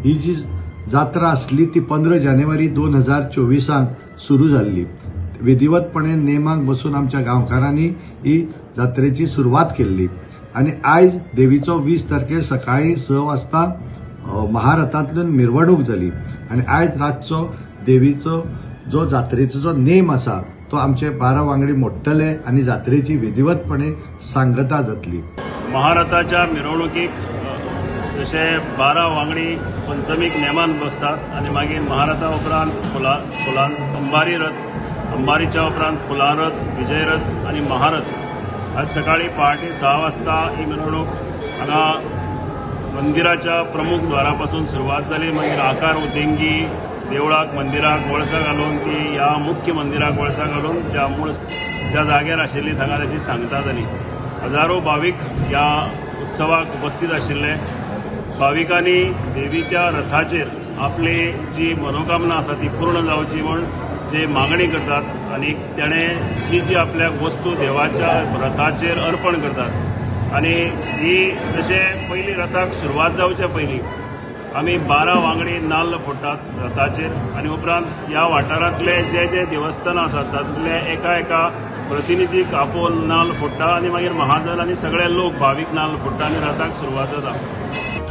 ही जी जात्रा आसली ती 15 जानेवारी 2024 सुरू जाल्ली. विधिवतपणे नेमाक बसून आमच्या गांवकारांनी ही जात्रेची सुरवात केल्ली आनी आयज देवीचो 20 तारखेर सकाळी 6 वाजता महारथांतल्यान मिरवणूक जाली आनी आयज रातचो देवीचो जो जात्रेचो जो नेम आसा तो आमचे 12 वांगडी मोडटले आनी जात्रेची विधिवतपणे सांगता जातली. महारथाच्या मिरवणुकीक जशे 12 वांगडी पंचमीक नेमान बसतात आनी मागीर महारथा उपरांत फुलां अंबारी रथ, अंबारीच्या उपरांत फुलां रथ, विजयरथ आनी महारथ. आज सकाळी पहाटे 6 वाजता ही मिरवणूक हांगा मंदिराच्या प्रमुख द्वारापासून सुरवात जाली. मागीर आकार उदेंगी देवळाक मंदिराक वळसा घालून ती ह्या मुख्य मंदिराक वळसा घालून ज्या मूळ ज्या जाग्यार आशिल्ली थांगा ताची सांगता जाली. हजारो भावीक ह्या उत्सवाक उपस्थित आशिल्ले. भाविकांनी देवीच्या रथाचेर आपली जी मनोकामना आसा ती पूर्ण जावची म्हूण जे मागणी करतात आनी तेणें जी जी आपल्याक वस्तू देवाच्या रथाचेर अर्पण करतात आनी ही जशें पयलीं रथाक सुरवात जावच्या पयलीं आमी 12 वांगडी नाल्ल फोडटात रथाचेर आनी उपरांत ह्या वाठारांतले जे जे देवस्थानां आसात तातूंतले एका एका प्रतिनिधीक आपोवन नाल्ल फोडटा आनी मागीर महाजन आनी सगळे लोक भावीक नाल्ल फोडटा आनी रथाक सुरवात जाता.